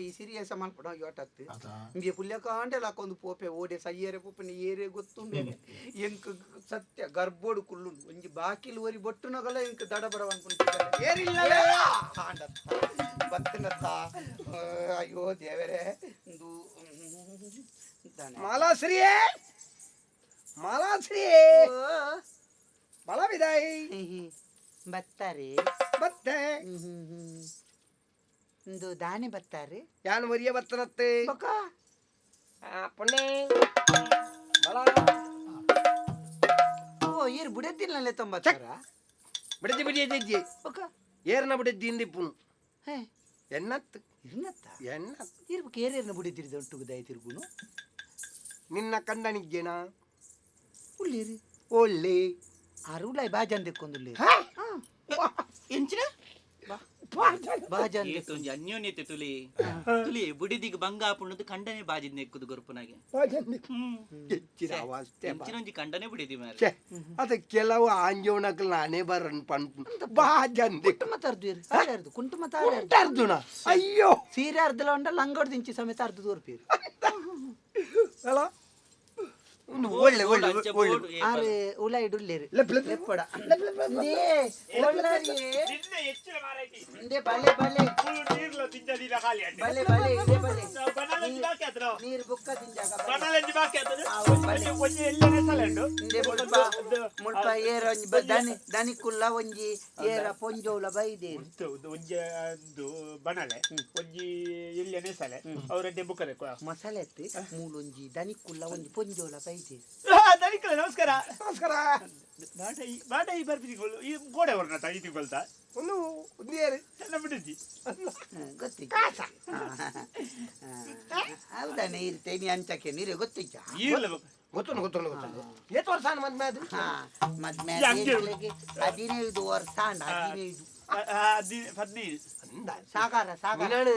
ಈ ಸಿರಿಯಸ ಮಲ್ಪಡ ಯೋಟತ್ತು ಇಂಗೆ ಪುಲ್ಯ ಕಾಂಡೆ ಲಾಕೊಂದು ಪೋಪೆ ಓಡೆ ಸಯ್ಯರೆ ಪೋಪೆನ ಏರೆ ಗೊತ್ತುಂಬೆ ಎಂಕ್ ಸತ್ಯ ಗರ್ಭೋಡು ಕುಳ್ಳುಂಡು ಒಂಜಿ ಬಾಕಿಲ್ ಒರಿ ಬೊಟ್ಟುನಗಲ ಎಂಕ್ ದಡಬಡ ಅನ್ಕೊಂಡು ಏರಿಲ್ಲವೇ ಆಂಡತ್ತ ಬತ್ತನತ್ತ ಅಯ್ಯೋ ದೇವರೇ ಇಂದು ದಾನೆ. ಮಾಲಾಶ್ರೀಯೇ ಮಾಲಾಶ್ರೀಯೇ ಬಲ ವಿದಾಯಿ ಬತ್ತಾರೆ ಬತ್ತೆ ಇಂದು ದಾನೆ ಬತ್ತಾರೆ ಯಾನ್ ಒರಿಯ ಬತ್ತನತ್ತೆ ಬೊಕ್ಕ ಪೊಣ್ಣೆ ಬಲ ಓ ಏರ್ ಬುಡತಿಲ್ಲಲ್ಲೇ ತೊಂಬತ್ತಾರ ಬಿಡದಿ ಬಿಡಿ ಜಜ್ಜಿ ಬೊಕ್ಕ ಏರ್ನ ಬಿಡದಿ ಇಂದಿಪ್ಪುನು ಹೇ ಎನ್ನತ್ತು ಇರ್ನತ್ತ ಎನ್ನತ್ತು ಇರ್ಬೇಕು ಏರೇರ್ನ ಬುಡಿತಿರಿದ ಒಟ್ಟುಗು ದಯ ತಿರುಗುನು ನಿನ್ನ ಕಂದನಿಗ್ಗೇನ ಉಳ್ಳೇರಿ ಒಳ್ಳೆ ಅರುಳಾಯ್ ಬಾಜನ್ ದೆಕ್ಕೊಂದುಲ್ಲೇರಿ ಎಂಚಿನ ಬಾಜನ್ ಏತೊಂಜಿ ಅನ್ಯೋನ್ಯತೆ ತುಲಿ ತುಲಿ ಬುಡಿದಿಗ್ ಬಂಗ ಆಪುಂಡುದು ಕಂಡನೆ ಬಾಜಿದ್ ನೆಕ್ಕುದು ಗೊರ್ಪುನಾಗೆ ಹೆಚ್ಚಿನ ಅವಸ್ಥೆ ಬಾ. ಎಂಚಿನೊಂಜಿ ಕಂಡನೆ ಬುಡಿದಿ ಮಾರ್ರೆ. ಛೆ, ಅದು ಕೆಲವು ಆಂಜೋನಕ್ಲು ನಾನೇ ಬರನ್ ಪನ್ಪು ಬಾಜಂದಿ ಕುಟುಂಬ ತರ್ದು ಅರ್ದು ಕುಂಟುಮ ತಾರೆ ಅರ್ಜುನ ಅಯ್ಯೋ ಸೀರೆ ಅರ್ಧಲ ಉಂಡ ಲಂಗೋಡ್ ದಿಂಚಿ ಸಮೇತ ಅರ್ಧ ದೂರ್ಪೀರು ಅಲ್ಲ ಒಂದು ಒಳ್ಳೆ ಒಳ್ಳೆ ಅಂಚ ಒಳ್ಳೆ ಬೋರ್ಡು ಏ ಆರೆ ಉಲ ಇಡುಲ್ಲೇರಿ ಲೆಪ್ ಲೆಪ್ ಲೆಪ್ಪಡ ಇಂದೇ ಒಳ್ಳರಿಯೇ ಇಂದೇ ಬಲೆ ಬಲೆ ಬಲೆ ಬಲೆ ಇಂದೇ ಬಲೆ ನೀರು ಬುಕ್ಕ ತಿಂಜಾಗ ಬಲೆ. ಇಂದೇ ಮುಲ್ಪ ಮುಲ್ಪ ಏರ ಒಂಜಿ ದನಿ ದನಿ ಕುಲ್ಲ ಒಂಜಿ ಏರ ಪೊಂಜೋಲ ಬೈದೇರು ಒಂಜಿ ಒಂದು ಬಣಲೆ ಒಂಜಿ ಎಲ್ಲಿ ನೆಸಲೆ ಅವರಡ್ಡೆ ಬುಕ್ಕಲೆ ಮಸಾಲೆ ಅತ್ತೆ ಮೂಲೊಂಜಿ ದನಿ ಕುಲ್ಲ ಒಂಜಿ ಪೊಂಜೋಲ ಬೈದೇರು ದನಿಕಲ ನಮಸ್ಕಾರ ನಮಸ್ಕಾರ ಬಾಟ ಈ ಬಾಟ ಈ ಬರ್ಪಿದಿಗಳು ಈ ಗೋಡೆ ಹೊರನ ಈ ತಿಂಗಳ್ತಾ ಒಂದು ಒಂದು ಏರು ನನ್ನ ಬಿಟ್ಟಿದ್ದಿ ಗೊತ್ತಿಲ್ಲ ಹೌದಾನೆ ಇರುತ್ತೆ ನೀ ಅಂಚಕ್ಕೆ ನೀರು ಗೊತ್ತಿಜ್ಜ ಈಗಲೇ ಗೊತ್ತುಂಟು ಗೊತ್ತುಂಟು ಗೊತ್ತುಂಟು ಏತ್ ವರ್ಷ ಮದ್ಮೆ ಅದು ಹಾ ಮದ್ಮೆ ಹಂಗೆ. 15 ವರ್ಷ ಅಂಡ 15 15 ಅಂದ ಸಾಗಾರ ಸಾಗಾರ ನಾನು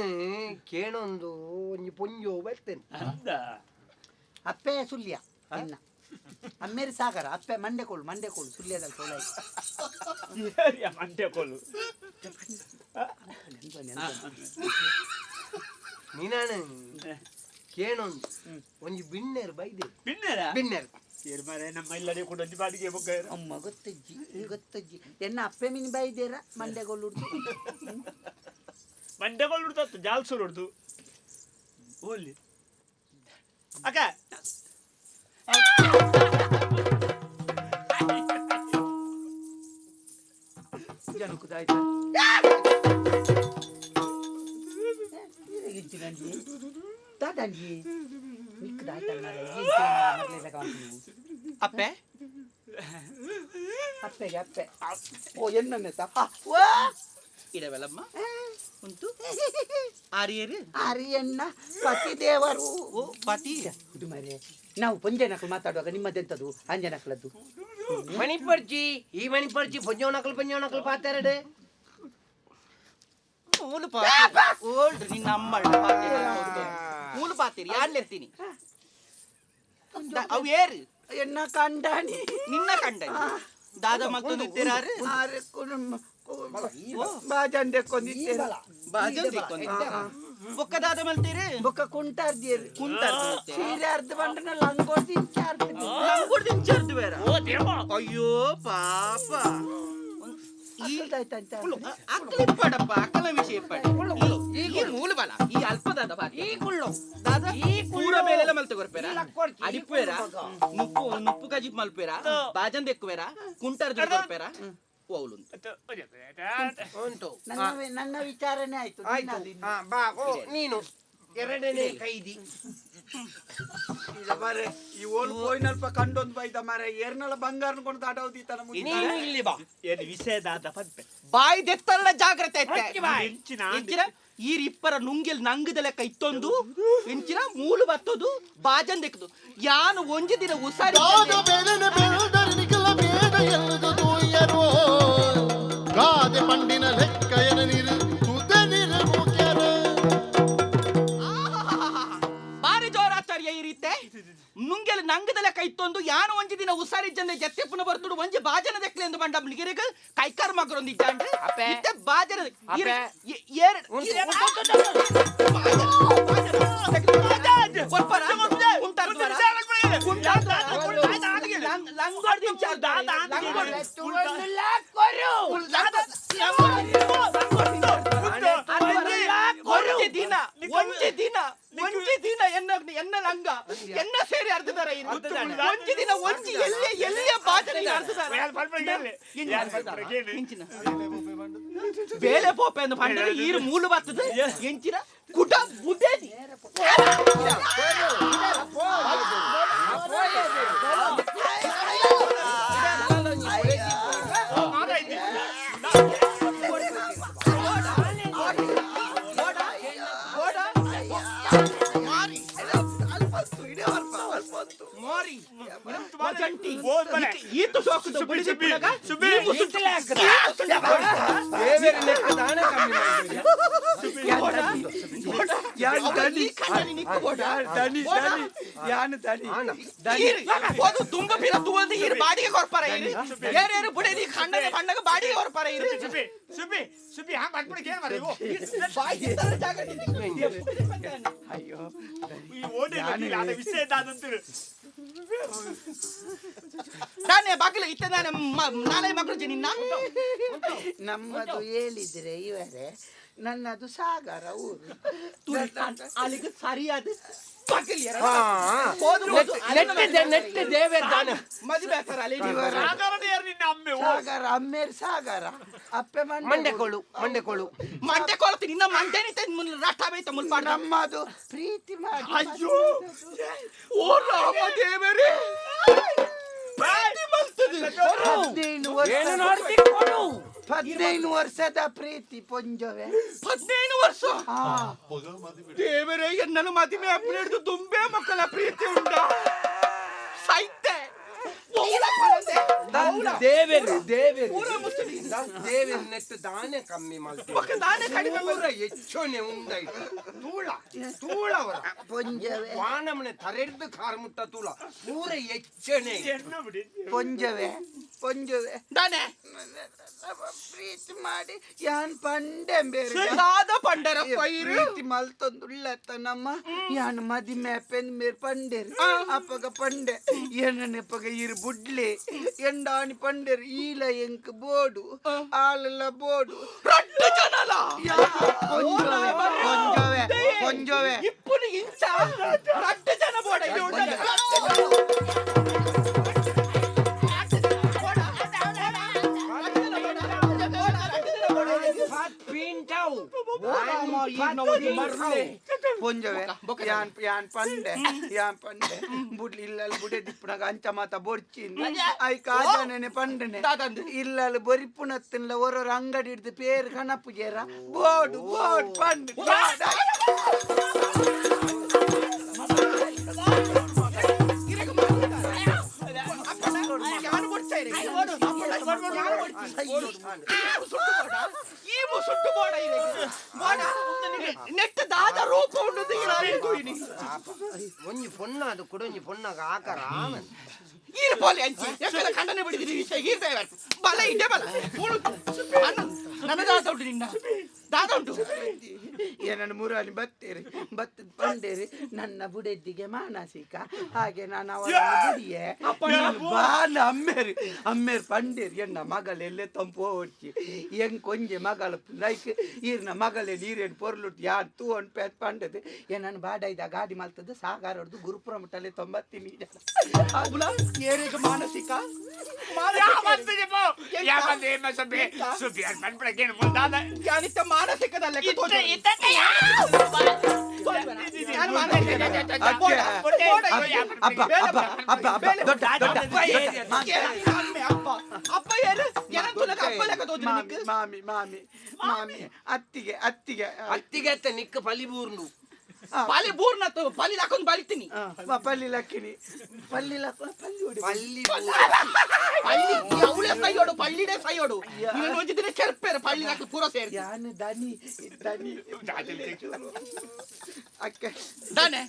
ಕೇಣೊಂದು ಒಂಜಿ ಪೊಂಜೋ ಬರ್ತೇನೆ ಅಂದ ಅಪ್ಪೆ ಸುಳ್ಯ ಇನ್ನ ಅಮ್ಮೇರಿ ಸಾಗರ ಅಪ್ಪೆ ಮಂಡೆಕೋಳು ಮಂಡೆಕೋಳು ಸುಳ್ಯದಲ್ಲಿ ತೋಲಾಯಿ ಏರಿಯ ಮಂಡ್ಯ ಕೋಲು ನೀನಾನು ಕೇಣೊಂದು ಒಂಜಿ ಬಿಣ್ಣೆರ್ ಬೈದೆ ಬಿನ್ನೆರ ಬಿಣ್ಣೆರ್ ಏರ್ ಮಾರೆ ನಮ್ಮ ಇಲ್ಲಡೆ ಕೂಡ ಒಂಜಿ ಬಾಡಿಗೆ ಬೊಕ್ಕ ಅಮ್ಮ ಗೊತ್ತಜ್ಜಿ ಗೊತ್ತಜ್ಜಿ ಎನ್ನ ಅಪ್ಪೆ ಮೀನು ಬೈದೇರ ಮಂಡೆಗೋಳು ಮಂಡ್ಯ ಕೋಲು ಉಡ್ತು ಜಾಲ್ಸೂರು ಉಡ್ದು ಓಲಿ ಅಕ್ಕ ಜನಕುದಾಯ್ತ ದಾದಾಂಜಿ ಅಪ್ಪೆ ಅಪ್ಪೆಗೆ ಅಪ್ಪೆ ಓ ಎನ್ನನ್ನೆ ತಪ್ಪ ವಾ ಇಡವೆಲಮ್ಮ ಉಂಟು ಆರ್ಯರು ಆರ್ಯಣ್ಣ ಪತಿ ದೇವರು ಓ ಪತಿ ಇದು ಮಾರ್ರೆ ನಾವು ಪಂಜನಕ್ಲು ಮಾತಾಡುವಾಗ ನಿಮ್ಮದೆಂತದು ಅಂಜನಕ್ಲದ್ದು ಮಣಿಪರ್ಚಿ ಈ ಮಣಿಪರ್ಚಿ ಪೊಂಜೋನಕಲ್ ಪೊಂಜೋನಕಲ್ ಪಾತೆರಡು ಮೂಲು ಪಾತಿರಿ ಓಲ್ಡ್ ನಿನ್ನ ಅಮ್ಮಳ್ಳ ಪಾತಿರಿ ಮೂಲು ಪಾತಿರಿ ಯಾರ್ಲೆರ್ತೀನಿ ಅವು ಏರು ಎನ್ನ ಕಂಡಾಣಿ ನಿನ್ನ ಕಂಡ ದಾದ ಮತ್ತೊಂದು ಇತ್ತಿರಾರು ಆರೆ ಕುಡುಂಬ ಬಾಜಂಡೆ ಕೊಂದಿತ್ತೇರ ಬಾಜನ್ ದಿಕ್ಕೊಂದಿತ್ತೆ ಬೊಕ್ಕ ದಾದ ಮಲ್ತೀರಿ ಬೊಕ್ಕ ಕುಂಟಾರ್ದಿಯರು ಕುಂತಾರ್ದು ಸೀರೆ ಅರ್ಧ ಬಂಡನ ಲಂಗೋಟಿ ಇಂಚಾರ್ದು ಲಂಗೋಡ್ ದಿಂಚಾರ್ದು ಬೇರೆ ಅಯ್ಯೋ ಪಾಪ ಈ ಆಯ್ತಂತ ಅಕ್ಕಲ ಇಪ್ಪಾಡಪ್ಪ ಅಕ್ಕಲ ವಿಷಯ ಇಪ್ಪಾಡ ಈ ಮೂಲು ಬಲ ಈ ಅಲ್ಪದಾದ ಈ ಕುಳ್ಳು ದಾದ ಪೂರ ಬೇಲೆಲ್ಲ ಮಲ್ತೆ ಕೊರ್ಪೇರ ಅಡಿಪೇರ ನುಪ್ಪು ನುಪ್ಪು ಕಜಿಪ್ ಮಲ್ಪೇರ ಬಾಜನ್ ದೆಕ್ಕುವೇರ ಕುಂಟಾರ್ ಜೊತೆ ಕೊರ್ಪೇರ ಓವುಲು ಉಂಟು ನನ್ನ ನನ್ನ ವಿಚಾರಣೆ ಆಯ್ತು ಆಯ್ತು ನಿನ್ನದು ಇನ್ನು. ಹಾ, ಬಾ ಓ ನೀನು ಎರಡನೇ ಕೈದಿ ಇಲ್ಲ ಮಾರ್ರೆ, ಈ ಓಲ್ ಪೋಯಿನಲ್ಪ ಕಂಡೊಂದು ಬೈದ ಮಾರೆ ಏರ್ನಲ ಬಂಗಾರನ ಕೊಂಡು ತಾಟವದಿ ತನ ನೀನು ಇಲ್ಲಿ ಬಾ ಏನು ವಿಷಯ ದಾದ ಪನ್ಪೆ ಬಾಯಿ ದೆತ್ತಲ್ಲ ಜಾಗ್ರತೆ ಐತೆ ಎಂಚಿನ ಎಂಚಿನ ಈರ್ ಇಪ್ಪರ ನುಂಗೆಲ್ ನಂಗದ ಲೆಕ್ಕ ಇತ್ತೊಂದು ಎಂಚಿನ ಮೂಲು ಬತ್ತೊಂದು ಬಾಜನ್ ದೆಕ್ಕದು ಯಾನು ಒಂಜಿ ದಿನ ಉಸಾರಿ ಗಾದ ಬೇಡನೆ ಬೆಳ್ದರಿ ನಿಖಲ ಬೇಡ ಎಲ್ಲದು ತೂಯರೋ ಗಾದೆ ಪಂಡಿನ ಲೆಕ್ಕಯನ ನೀರು ತುದೆ ನೀರು ಮುಖ್ಯರ ಬಾರಿ ಜೋರಾಚಾರ್ಯ ಈ ರೀತೆ ನುಂಗೆಲ್ ನಂಗದ ಲೆಕ್ಕ ಇತ್ತೊಂದು ಯಾನು ಒಂಜಿ ದಿನ ಉಸಾರಿ ಜನ ಜತ್ತೆಪ್ಪನ ಬರ್ತುಡು ಒಂಜಿ ಬಾಜನ ದೆಕ್ಲೆ ಎಂದು ಬಂಡ ಗಿರಿಗ ಕೈಕಾರ್ ಮಗರೊಂದು ಇದ್ದಾಂಡು ಅಪ್ಪೆ. ಇತ್ತೆ ಬಾಜನ ಅಪ್ಪೆ. ಏರ್ ಉಂಟು, ಬಾಜನ. ಲಂಗೋಡ್ ಒಂಜಿ ದಿನ ಒಂಜಿ ದಿನ ಒಂಜಿ ದಿನ ಎನ್ನ ಎನ್ನ ಲಂಗ ಎನ್ನ ಸೇರಿ ಅರ್ಧದಾರ ಒಂಜಿ ದಿನ ಒಂಜಿ ಎಲ್ಲೆ ಎಲ್ಲೆ ಬಾಜನೆ ಅರ್ಧದಾರ ಬೇಲೆ ಪೋಪೆ ಅಂದ್ ಪಂಡರೆ ಈರು ಮೂಲು ಬರ್ತದೆ ಎಂಚಿನ ಕುಟ ಬುದೇದಿ. ಮೋರಿ ವಜಂಟಿ ಈತು ಸೋಕುದ ಬುಡಿ ಪುನಗ ದೇವೆರ್ ನೆಕ್ ದಾನೆ ಕಮ್ಮಿ ಮಲ್ಪುಜ. ಯಾನ್ ದನಿ ದನಿ ದನಿ ಯಾನ್ ದನಿ ದನಿ. ಹೋದು ತುಂಬ ಪಿರ ತುವಂದು ಈರು ಬಾಡಿಗೆ ಕೊರ್ಪಾರ ಇರು ಏರೇರು ಬುಡೇದಿ ಖಂಡನೆ ಪಣ್ಣಗ ಬಾಡಿಗೆ ಕೊರ್ಪಾರ ಇರು. ಸುಬ್ಬಿ ಸುಬ್ಬಿ ಸುಬ್ಬಿ ಹ್ಯಾಂಗ ಮಾಡ್ಬಿಡಿ ಏನ್ ಮಾರ್ರೆ ಇವು? ಬಾಯಿ ತರ ಜಾಗ. ಅಯ್ಯೋ. ಈ ಓಡಿ ಅದ ವಿಷಯ ದಾದಂತಿರು. ನಾನೇ ಬಾಗಿಲು ಇತ್ತೆ ನಾನೇ ನಾಳೆ ಮಗಳು ನಿನ್ನ. ನಮ್ಮದು ಹೇಳಿದ್ರೆ ಇವರೇ ನನ್ನದು ಸಾಗರ ಊರು. ಅಲ್ಲಿಗೆ ಸರಿಯಾದ ಬಾಗಿಲು. ಹಾ. ಹೋದು ಹೋದು ನೆಟ್ ನೆಟ್ ದೇವೆರ್ ದಾನೆ ಮದುವೆ ಆಗ್ತಾರ ಅಲ್ಲಿ. ಸಾಧಾರಣ ಯಾರು ನಿನ್ನ ಅಮ್ಮೆ ಓ. ಸಾಗರ ಅಮ್ಮೇರ್ ಸಾಗರ ಅಪ್ಪೆ ಮಂಡೆ. ಮಂಡೆಕೋಳು ಮಂಡೆಕೋಳು. ಮಂಡೆ ಕೊಳತು ನಿನ್ನ ಮಂಡೆನಿತೆ ರಥ ಬೈತ ಮುಲ್ಪಾಡ. ನಮ್ಮದು ಪ್ರೀತಿ ಮಾಡಿ. ಅಯ್ಯೋ ಓ ರಾಮ ದೇವರೇ ಪ್ರೀತಿ ಮಲ್ತದೆ. 15 ಏನು ವರ್ಷ ನೋಡ್ತಿ ಕೊಡು. 15 ವರ್ಷದ ಪ್ರೀತಿ ಪೊಂಜವೆ. 15 ವರ್ಷ. ಆ ದೇವರೇ ಎನ್ನನು ಮದುವೆ ಅಪ್ಪನ ಹಿಡಿದು ತುಂಬೆ ಮಕ್ಕಳ ಪ್ರೀತಿ ಉಂಡ ಸೈತೆ ಒವ್ಳ ಪರಂದೆ, ಒವ್ಳ. ದೇವೆರ್ ದೇವೆರ್ ಪೂರ ಮುಸುಳಿ. ದೇವೆರ್ ನೆಟ್ ದಾನೆ ಕಮ್ಮಿ ಮಲ್ಪುಜ. ಬೊಕ್ಕ ದಾನೆ ಕಡಿಮೆ. ಪೂರ ಹೆಚ್ಚೋನೆ ಉಂಡೈತು ತೂಳ ತೂಳವರ ಪೊಂಜವೆ. ವಾನಮನೆ ತರೆಡ್ದು ಕಾರ್ ಮುಟ್ಟ ತೂಳ ಪೂರ ಹೆಚ್ಚನೆ. ಎಣ್ಣ ಬಿಡಿ. ಪೊಂಜವೆ ಪೊಂಜವೆ. ದಾನೆ ಪ್ರೀತಿ ಮಾಡಿ ಯಾನ್ ಪಂಡೆ ಬೇರೆ. ದಾದ ಪಂಡರ ಪೈರು. ಪ್ರೀತಿ ಮಲ್ತೊಂದುಳ್ಳತ್ತ ನಮ್ಮ ಯಾನ್ ಮದಿಮೆ ಪೆನ್ ಮೇರ್ ಪಂಡೇರ್ ಅಪ್ಪಗ ಪಂಡೆ ಏನನೆಪ್ಪಗ ಇರು ಬುಡ್ಲೆ ಎಂಡಾಣಿ ಪಂಡೇರ್ ಈಲ ಎಂಕ್ ಬೋಡು ಆಲೆಲ್ಲ ಬೋಡು. ರಡ್ಡು ಜನಲ. ಯಾ, ಪೊಂಜವೆ ಪೊಂಜವೆ ಪೊಂಜವೆ. ಇಪ್ಪುನು ಇಂಚ ರಡ್ಡು ಜನ ಬೋಡ ಇಲ್ಲಿ ಉಂಡ. ಪಿಂಟವು. ಪೊಂಜವೆ ಯಾನ್ ಯಾನ್ ಪಂಡೆ ಯಾನ್ ಪಂಡೆ ಬುಡ್ಲಿ ಇಲ್ಲಲ್ ಬುಡೆ ದಿಪ್ಪುನಗ ಅಂಚ ಮಾತ ಬೊಡ್ಚಿನ್ I ಕಾಜಾನೆ ಪಂಡನೆ. ದಾದಂದು? ಇಲ್ಲಲ್ ಬೊರಿಪುನತ್ತಿನ್ಲ ಒರೊರ ಅಂಗಡಿ ಹಿಡ್ದು ಪೇರ್ ಕಣಪ್ಪು ಜೇರ ಬೋಡು ಬೋಡ್ ಪಂಡ್. ಈ ಮುಸುಟ್ಟು ಬೋಡ ಬೋಡ ನೆಟ್ ದಾದ ರೂಪ ಉಂಡು ತೂಯಿನಿ. ಒಂಜಿ ಪೊಣ್ಣ ಅದು ಕೂಡ ಒಂಜಿ ಪೊಣ್ಣಗ ಆಕಾರ ಆಮನ್. ಈರು ಪೋಲೆ ಅಂಚಿ ಎಷ್ಟೆಲ್ಲ ಖಂಡನೆ ಬಿಡಿದಿರಿ ವಿಷಯ ಈರ್ದೆ ಬಲ ಇದೆ ಬಲ ಅಣ್ಣ ನನ್ನ ದಾದ ಉಂಟು ನಿನ್ನ ದಾದ ಉಂಟು. ಏನನ್ನು ಮುರಾನಿ ಬತ್ತೀರಿ ಬತ್ತದ ಪಂಡೇರಿ ನನ್ನ ಬುಡೆದ್ದಿಗೆ ಮಾನಸಿಕ ಹಾಗೆ ನಾನು ಅವಳ ಬುಡಿಯೆ ಬಾನ ಅಮ್ಮೇರಿ ಅಮ್ಮೇರ್ ಪಂಡೇರಿ ಎನ್ನ ಮಗಳೆಲ್ಲೆ ತಂಪು ಹೊಡ್ಚಿ ಹೆಂಗ್ ಕೊಂಜೆ ಮಗಳ ಲೈಕ್ ಈರ್ನ ಮಗಳೇ ನೀರೇನು ಪೊರ್ಲುಟ್ ಯಾನ್ ತೂ ಅನ್ ಪೇತ್ ಪಂಡದು ಏನನ್ನು ಬಾಡೈದ ಗಾಡಿ ಮಲ್ತದ್ದು ಸಾಗಾರ ಹೊಡ್ದು ಗುರುಪುರ ಮುಟ್ಟಲೆ ತೊಂಬತ್ತೀನಿ. ಅವಳ ಏರಿಗ ಮಾನಸಿಕ. ಸುಬ್ಬಿ ಸುಬ್ಬಿ ಪನ್ಪಡಕೇನು ಮುಂದಾದ. ಯಾನಿತ್ತ ಮಾನಸಿಕದ ಲೆಕ್ಕ ಅಬ್ಬ ಅಬ್ಬ ಅಬ್ಬ ಅಬ್ಬ ದೊಡ್ಡ ದೊಡ್ಡ. ಅಪ್ಪ ಅಪ್ಪ ಏರು ಏನಂತ ಅಪ್ಪ ಲೆಕ್ಕ ತೋಜು. ಮಾಮಿ ಮಾಮಿ ಮಾಮಿ ಮಾಮಿ ಅತ್ತಿಗೆ ಅತ್ತಿಗೆ. ಅತ್ತಿಗೆ ಅತ್ತೆ ನಿಕ್ಕ ಪಲಿ ಬೂರ್ನು. ಪಾಲಿ ಬೂರ್ನ ಪಾಲಿ ಹಾಕೊಂಡು ಬಾಳಿತೀನಿ. ಪಲ್ಲಿ ಲಕ್ಕಿನಿ ಪಲ್ಲಿ ಲಕ್ಕ ಪಲ್ಲಿ ಹೊಡಿ. ಪಲ್ಲಿ. ಪಳ್ಳಿ ಅವಳೇ ಸೈಯೋಡು ಪಳ್ಳಿಡೇ ಸೈಯೋಡು ನೀನು ಒಂಜಿ ದಿನ ಕೆರ್ಪೇರು ಪಳ್ಳಿ ಹಾಕಿ ಪೂರ ಸೇರಿ. ಯಾನು ದನಿ ದನಿ ಅಕ್ಕ. ದಾನೆ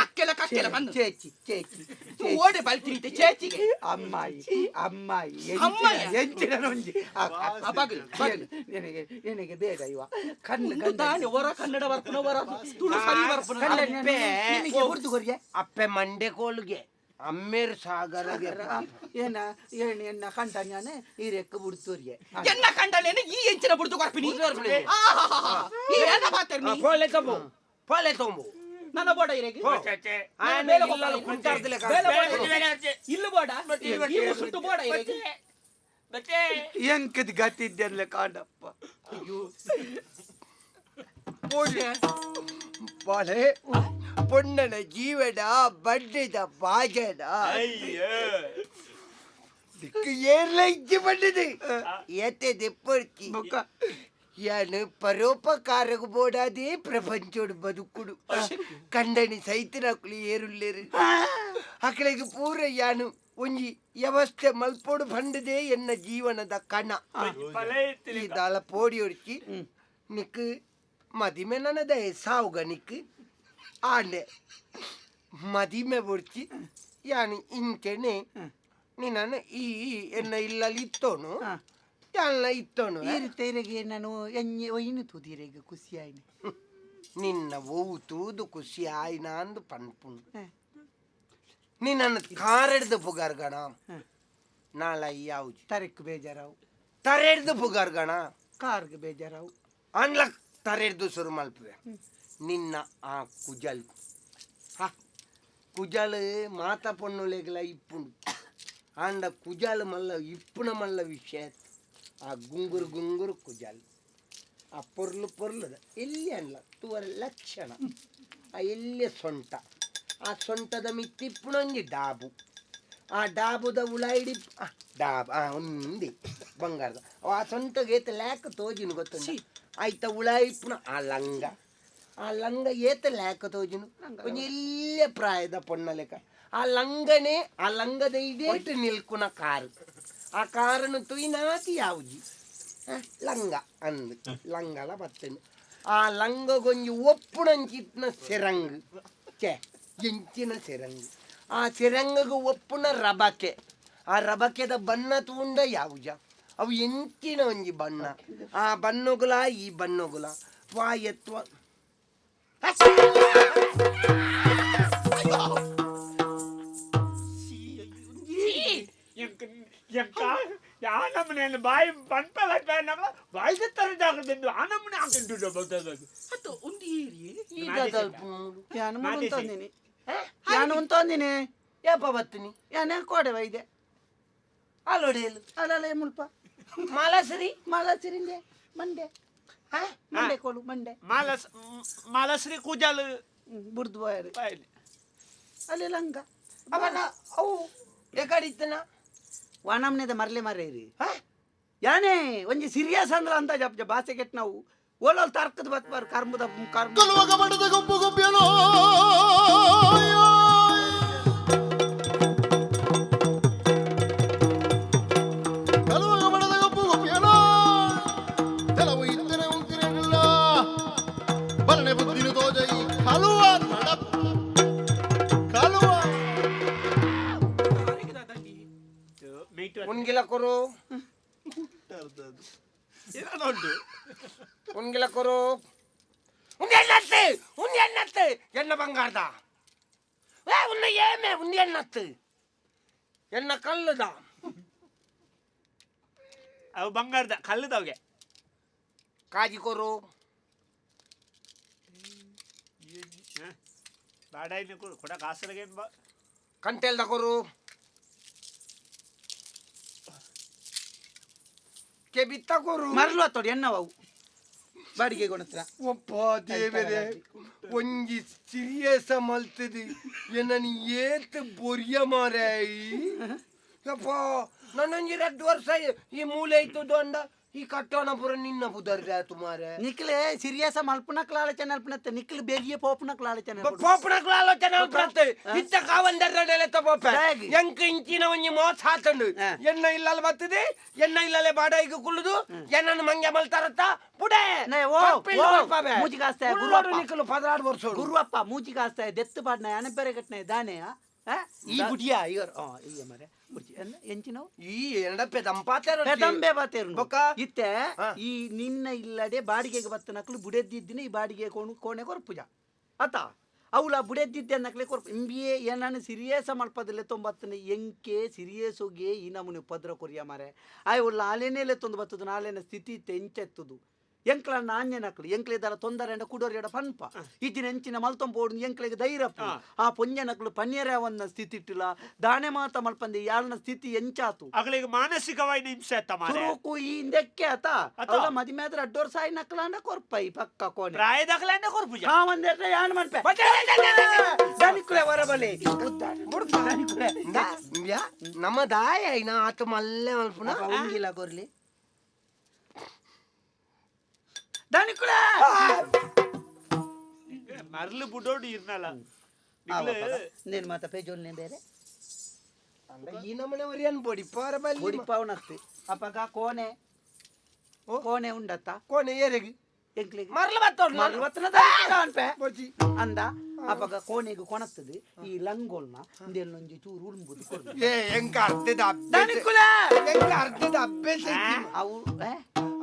ಅಕ್ಕೆಲ ಕಕ್ಕೆಲ ಬಂದು. ಚೇಚಿ ಚೇಚಿ. ಓಡೆ ಬಲ್ತೀನಿ ಚೇಚಿಗೆ. ಅಮ್ಮಾಯಿ ಅಮ್ಮಾಯಿ. ಅಮ್ಮಾಯ? ಎಂಚಿನ ಒಂಜಿ ಆ ಬಾಗಿಲು, ಬಾಗಿಲು. ನಿನಗೆ ನಿನಗೆ ಬೇಡ ಇವ ಕಣ್ಣು ಉಂದು ದಾನೆ ಹೊರ ಕನ್ನಡ ಬರ್ಪುನ ಹೊರ ತುಳು ಸರಿ ಬರ್ಪುನ. ನಿನಗೆ ಬುರ್ದು ಕೊರಿಯೆ. ಅಪ್ಪೆ ಮಂಡೆ ಕೋಲುಗೆ. ಅಮ್ಮೇರ್ ಸಾಗರಗೆ. ಏನ ಏನ್ ಎನ್ನ ಕಂಡ ഞാന് ಈ ರೆಕ್ಕ ಬಿಡ್ತೋರಿಗೆ. ಎನ್ನ ಕಂಡನೇನು ಈ ಎಂಚಿನ ಬುಡ್ದು ಕೊರ್ಪಿನಿ. ಈ ಏನ ಮಾತಾಡ್ನಿ? ಫೋಲೆ ತಗೋ, ಫೋಲೆ ತಗೊಂಬು. ನನ್ನ ಬೋಡ ಇರೆಗೆ. ಆಯನ ಬೇಲೆ ಇಲ್ಲಲ್ಲ ಕುಂಟಾರ್ದಿಲ್ಲ. ಬೇಲೆ ಬೋಡ ಇರೆಗೆ. ಇಲ್ಲು ಬೋಡ, ಈ ಸುಟ್ಟು ಬೋಡ ಇರೆಗೆ. ಎಂಕದ ಗತಿ ಇದ್ದಲ್ಲ ಕಾಂಡಪ್ಪ. ಅಯ್ಯೋ. ಬಾಳೆ ಪೊಣ್ಣನ ಜೀವನ ಬಡ್ಡಿದ ಬಾಜನ. ದಿಕ್ಕು ಏರ್ಲ ಇಜ್ಜಿ ಬಂದಿದೆ ಏತೆ ದೆಪ್ಪರ್ಚಿ. ಬೊಕ್ಕ ಯಾನು ಪರೋಪಕಾರకు ಬೋಡಾದೇ ಪ್ರಪಂಚೋಡು ಬದುಕುಡು. ಕಂಡನಿ ಸೈತಿನಕುಲು ಏರುಲ್ಲೇರು, ಅಕಲೆಗ್ ಪೂರ ಯಾನು ಒಂಜಿ ವ್ಯವಸ್ಥೆ ಮಲ್ಪೊಡು ಪಂಡದೇ ಎನ್ನ ಜೀವನದ ಕಣ. ಈ ದಾಲ ಪೋಡಿ ಒಡ್ಚಿ, ನಿಕ್ ಮದಿಮೆ ನನದ ಸಾವುಗ ನಿಕ್ ಆಂಡೆ ಮದಿಮೆ ಬೊಡ್ಚಿ. ಯಾನು ಇಂಚೆನೆ ನಿನ್ನನ್ನು ಈ ಎನ್ನ ಇಲ್ಲಲ್ಲಿ ಇತ್ತೋನು, ಯಾನ್ಲ ಇತ್ತೋನು. ಈ ತೈರೆಗೆ ನಾನು ಎಣ್ಣೆ ಒಯ್ನು ತೂದಿರೆಗೆ ಖುಷಿ ಆಯ್ನೆ. ನಿನ್ನ ಒವು ತೂದು ಖುಷಿ ಆಯ್ನ ಅಂದು ಪನ್ಪುಂಡು. ನಿನ್ನನ್ನು ಕಾರೆಡ್ದು ಪುಗಾರ್ಗಣ ನಾಳ ಯಾವ್ಜಿ. ತರೆಕ್ ಬೇಜಾರಾವು. ತರೆಡ್ದು ಪುಗಾರ್ಗಣ. ಕಾರ್ಗೆ ಬೇಜಾರಾವು. ಅನ್ಲ ತರೆಡ್ದು ಶುರು ಮಲ್ಪುವೆ. ನಿನ್ನ ಆ ಕುಜಲ್, ಹಾ ಕುಜಲ್ ಮಾತ ಪೊಣ್ಣುಲೆಗ್ಲ ಇಪ್ಪುಂಡು. ಆಂಡ ಕುಜಲ್ ಮಲ್ಲ ಇಪ್ಪುನ ಮಲ್ಲ ವಿಷಯ. ಆ ಗುಂಗುರು ಗುಂಗುರು ಕುಜಲ್, ಆ ಪೊರ್ಲು ಪೊರ್ಲುದ ಎಲ್ಲಿ ಅನ್ಲ ತೂವರ ಲಕ್ಷಣ, ಆ ಎಲ್ಲಿ ಸೊಂಟ, ಆ ಸೊಂಟದ ಮಿತ್ತಿಪ್ಪುನೊಂಜಿ ಡಾಬು, ಆ ಡಾಬುದ ಉಳಾಯಿಡಿ ಆ ಡಾಬ್ ಆ ಒಂದಿ ಬಂಗಾರದ ಆ ಸೊಂಟಗೆ ಏತ ಲ್ಯಾಕ್ ತೋಜಿನ ಗೊತ್ತುಂಡ? ಆಯ್ತ ಉಳಾಯಿಪ್ಪುನ ಆ ಲಂಗ, ಆ ಲಂಗ ಏತ ಲ್ಯಾಕ್ ತೋಜಿನು, ಒಂಜಿ ಎಲ್ಯ ಪ್ರಾಯದ ಪೊಣ್ಣ ಲೆಕ್ಕ. ಆ ಲಂಗನೆ, ಆ ಲಂಗದ ಇಡೇಟ್ ನಿಲ್ಕುನ ಕಾರು, ಆ ಕಾರನ್ನು ತುಯ್ನಾತಿ ಯಾವ್ಜಿ. ಆ, ಲಂಗ ಅಂದ್ ಲಂಗಲ ಬತ್ತಂಡು. ಆ ಲಂಗಗೊಂಜಿ ಒಪ್ಪುಣಂಚಿತ್ನ ಸೆರಂಗ್, ಛೆ ಎಂಚಿನ ಸೆರಂಗ್! ಆ ಸೆರಂಗಗ್ ಒಪ್ಪುನ ರಬಕೆ, ಆ ರಬಕೆದ ಬಣ್ಣ ತೂಂಡ ಯಾವುಜ, ಅವು ಎಂಚಿನ ಒಂಜಿ ಬಣ್ಣ! ಆ ಬಣ್ಣಗುಲ ಈ ಬಣ್ಣಗುಲ ವಾ ಎತ್ವ. ಎಂಕ ಆನಮನೆ ಬಾಯಿ ಪನ್ಪ ನಮ್ಮಲ ಬಾಯಿ ತರದಾಗದೆಂದು ಆನಮನೆ ಹಾಕಿಂಟು. ಅತ್ತು ಒಂದು ಏರಿಯೇ. ಯಾನು ಉಂತೊಂದಿನಿ, ಯಾನು ಉಂತೊಂದಿನಿ. ಏಪ ಬತ್ತಿನಿ? ಯಾನ ಕೋಡೆ ವೈದೆ. ಅಲ್ಲೊಡೆಯಲು? ಅಲ್ಲಲ್ಲ, ಮುಲ್ಪ. ಮಾಲಾಸರಿ. ಮಾಲಾಸಿರಿಂದೆ ಮಂಡೆ ಮಂಡೆ ಕೋಲು ಮಂಡೆ. ಮಾಲಸ್ ಮಾಲಶ್ರೀ ಕೂಜಾಲ್. ಬುಡ್ದು ಬೋಯರು ಅಲ್ಲಿ ಲಂಗ. ಅವನ ಅವು ಎಕಡಿತ್ತನ? ವಾನಮ್ನೆದ ಮರ್ಲೆ ಮರೇರಿ. ಯಾನೇ ಒಂಜಿ ಸೀರಿಯಸ್ ಅಂದ್ರ ಅಂತ ಜಪ್ ಬಾಸೆ ಕೆಟ್ಟ ನಾವು ಓಲೋಲ್ ತರ್ಕದ ಬತ್ಬಾರ್ ಕರ್ಮದ ಕರ್ಮ. ಕಲುವಗ ಬಡದ ಗುಂಪು ಗುಂಪಿಯಲೋ ಕಲುವಗ ಬಡದ ಗುಂಪು ಗುಂಪಿಯಲೋ ಕೆಲವು ಇತ್ತನೆ ಉಂತಿರಲಿಲ್ಲ ಬಲನೆ ಬುದ್ಧಿನ ತೋಜೈ ಕಲುವ ನಡ ಕಲುವ. ಉನ್ಗಿಲ ಕೊರು. ಉಂಟು. ಉನ್ಗಿಲ ಕೊರು. ಉಂದು ಎಣ್ಣತ್ತು, ಉಂದು ಎಣ್ಣತ್ತು ಎಣ್ಣ ಬಂಗಾರದ. ಏ ಉನ್ನ ಏಮೆ ಉಂದು ಎಣ್ಣತ್ತು ಎಣ್ಣ ಕಲ್ಲುದ. ಅವು ಬಂಗಾರದ ಕಲ್ಲದವ್ಗೆ. ಕಾಜಿ ಕೊರು. ಬಾಡಾಯಿನ ಕೊಡ ಕಾಸರಿಗೆ. ಕಂಟೆಲ್ದ ಕೊರು. ಕೆಬಿತ್ತ ಕೊರು. ಮರ್ಲು ಅತ್ತೋಡಿ ಎನ್ನವವು ಬಾಡಿಗೆ ಕೊಣತ್ರ. ಒಪ್ಪ ದೇವರೇ, ಒಂಜಿ ಸೀರಿಯಸ್ ಮಲ್ತದು ಎನ್ನನ್ ಏತ್ ಬೊರಿಯ ಮಾರಾಯಿ. ಯಪ್ಪ, ನನ್ನೊಂಜಿ 2 ವರ್ಷ ಈ ಮೂಲೆ ಇತ್ತು ಅಂಡ ಈ ಕಟ್ಟೋಣ ಪೂರ ನಿನ್ನ ಪುದರ್ದೆ ಆತು ಮಾರೆ. ನಿಕ್ಲೆ ಸೀರಿಯಸ್ ಮಲ್ಪನಕ್ಲ ಆಲೋಚನೆ ಅಲ್ಪನತ್ತೆ, ನಿಕ್ಲು ಬೇಗಿಯ ಪೋಪನಕ್ಲ ಆಲೋಚನೆ. ಪೋಪುನಕ್ಲ ಆಲೋಚನೆ ಅಲ್ಪನತ್ತೆ. ಇತ್ತ ಕಾವಂದರ್ರಡೆಲೆ ಪೋಪೆ. ಹೇಗೆ? ಎಂಕ್ ಇಂಚಿನ ಒಂಜಿ ಮೋಸ ಆತಂಡು. ಎನ್ನ ಇಲ್ಲಲ್ ಬರ್ತದೆ, ಎನ್ನ ಇಲ್ಲಲೆ ಬಾಡಾಯಿಗೆ ಕುಳ್ಳುದು ಎನ್ನನ್ನು ಮಂಗೆ ಮಲ್ತಾರತ್ತ ಪುಡೆ. ನೇ, ಓ, ಪಪ್ಪಿಲ್ಲು ಓ, ಮಲ್ಪಾವೆ. ಮೂಜಿ ಕಾಸ್ತೆ, ಕುಳ್ಳೋಡು. ಗುರುವಪ್ಪ. ನಿಕ್ಕಲು 16 ವರ್ಷ. ಗುರುವಪ್ಪ ಮೂಜಿ ಕಾಸ್ತ ದೆತ್ತು ಪಾಡ್ನ ಅನಬೆರೆ ಕಟ್ನ ದಾನೆ ಈ ಬುಡಿಯಾ ಇವರು ಈ ಮರೆ ಬುಡ್ಜಿ ಎಂಚಿನವು. ಈ ಎನ್ನಡಪ್ಪೆ ದಂಪಾತೆ. ಪೆದಂಬೆ ಬಾತೇರು. ಬೊಕ್ಕ? ಇತ್ತೆ ಹಾ. ಈ ನಿನ್ನ ಇಲ್ಲಡೆ ಬಾಡಿಗೆಗೆ ಬತ್ತನಕ್ಲು ಬುಡೆದ್ದಿದ್ದಿನ ಈ ಬಾಡಿಗೆ ಕೋಣು ಕೋಣೆ ಕೊರ್ಪುಜ ಅತ. ಅವಳ ಬುಡೆದಿದ್ದೆ ನಕ್ಲೆ ಕೊರ್ಪ ಇಂಬಿಯೇ ಏನನ್ನು ಸಿರಿಯಸ ಮಲ್ಪದಲ್ಲೆ ತೊಂಬತ್ತನೆ ಎಂಕೆ ಸಿರಿಯಸೊಗೆ ಈ ನಮೂನೆ ಉಪದ್ರ ಕೊರಿಯ ಮಾರೆ. ಆಯ್ ಉಲ್ಲ ಆಲೇನೇಲೆ ತೊಂದು ಬತ್ತದು, ನಾಲೇನ ಸ್ಥಿತಿ ಇತ್ತೆ ಎಂಚೆತ್ತುದು. ಎಂಕ್ಲ ನಾಣ್ಯನಕ್ಲು ಎಂಕ್ಲೆ ದರ ತೊಂದರೆ ಅಂಡ ಕುಡೋರಿಯಡ ಪನ್ಪ ಇಜ್ಜಿನ ಎಂಚಿನ ಮಲ್ತೊಂಬೋಡು ಎಂಕ್ಲೆಗ್ ಧೈರ್ಯಪ್ಪ. ಆ ಪೊಂಜನಕ್ಲು ಪನ್ಯರೆ ಅವನ್ನ ಸ್ಥಿತಿ ಇಟ್ಟಿಲ್ಲ, ದಾನೆ ಮಾತ ಮಲ್ಪಂದೆ ಯಾಳನ ಸ್ಥಿತಿ ಎಂಚಾತು. ಅಗಲಿಗೆ ಮಾನಸಿಕವಾಗಿ ಹಿಂಸೆ ಅತ್ತ ಮಾರೆ. ಸುರುಕು ಈ ಇಂದಕ್ಕೆ ಆತ. ಅತ. ಅವಳ ಮದಿಮೆ ಆದ್ರೆ ಅಡ್ಡೋರ್ ಸಾಯಿ ನಕ್ಲಾಂಡ ಕೊರ್ಪ ಈ ಪಕ್ಕ ಕೋಣೆ. ಪ್ರಾಯದಾಗಲೇ ಕೊರ್ಪುಜ. ಆ ಒಂದೆರಡ ಯಾನ್ ಮನ್ಪೆ ದನಿಕುಲೆ ಹೊರಬಲಿ ದನಿಕುಲೆ. ಇಂಬ್ಯಾ ನಮ್ಮ ದಾಯ ಐನ ಆತ ಮಲ್ಲೆ ಮಲ್ಪುನ. ಅಪ್ಪ ಉಂಗಿಲ ಕೊರ್ಲಿ ದನಿಕುಲೆ. ಮರ್ಲು ಬುಡೋಡು ಇರ್ನಲ್ಲ. నేను ಮಾತ ಪೇಜೋಲ್ನೇ ಬೇರೆ. ಅಂಡ ಈ ನಮನೆ ಒರಿಯನ್ ಬೊಡಿ ಪೋರ ಬಲ್ಲಿ. ಒಡಿಪಾವನತ್ತಿ ಅಪಗ ಕೋಣೆ ಕೋಣೆ ಉಂಡತ್ತ. ಕೋಣೆ ಏರೆಗ್? ಎಂಕ್ಲಿಗೆ. ಮರ್ಲ ಬತ್ತೋಡ್. ಮರ್ವತ್ತನ ದನಿಕುಲೆ ಅನ್ಪೆ. ಬೊಡ್ಚಿ. ಅಂದ ಅಪಗ ಕೋಣೆಗೆ ಕೊಣತ್ತದು ಈ ಲಂಗೋಲ್ನ ಇಂದೆಲ್ಲೊಂಜಿ ಚೂರು ಉಳುಂಬುದು ಕೊರ್ದು. ಏ ಎಂಕ ಅರ್ಧದ ಅಭ್ಯಾಸ. ದನಿಕುಲೆ. ಎಂಕ ಅರ್ಧದ ಅಭ್ಯಾಸ ಇಜ್ಜಿ. ಅವು ಏ?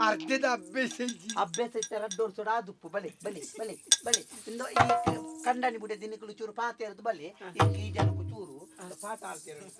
ಅರ್ಧದ ಅಭ್ಯಾಸ ಇಜ್ಜಿ. ಅಭ್ಯಾಸ ಇತ್ತ ರಡ್ಡೋರ್ ಸೋಡ ಆದುಪ್ಪು ಬಲೆ ಬಲೆ ಬಲೆ ಬಲೆ ಇಂದು ಈ ಕಂಡನಿ ಬುಡೆ ದಿನಕ್ಕಲು ಚೂರು ಪಾತೆ ಇರೋದು ಬಲೆ. ಈ ಈ ಜನಕ್ಕೂ ಚೂರು ಪಾಠ ಆಡ್ತಿರೋದು.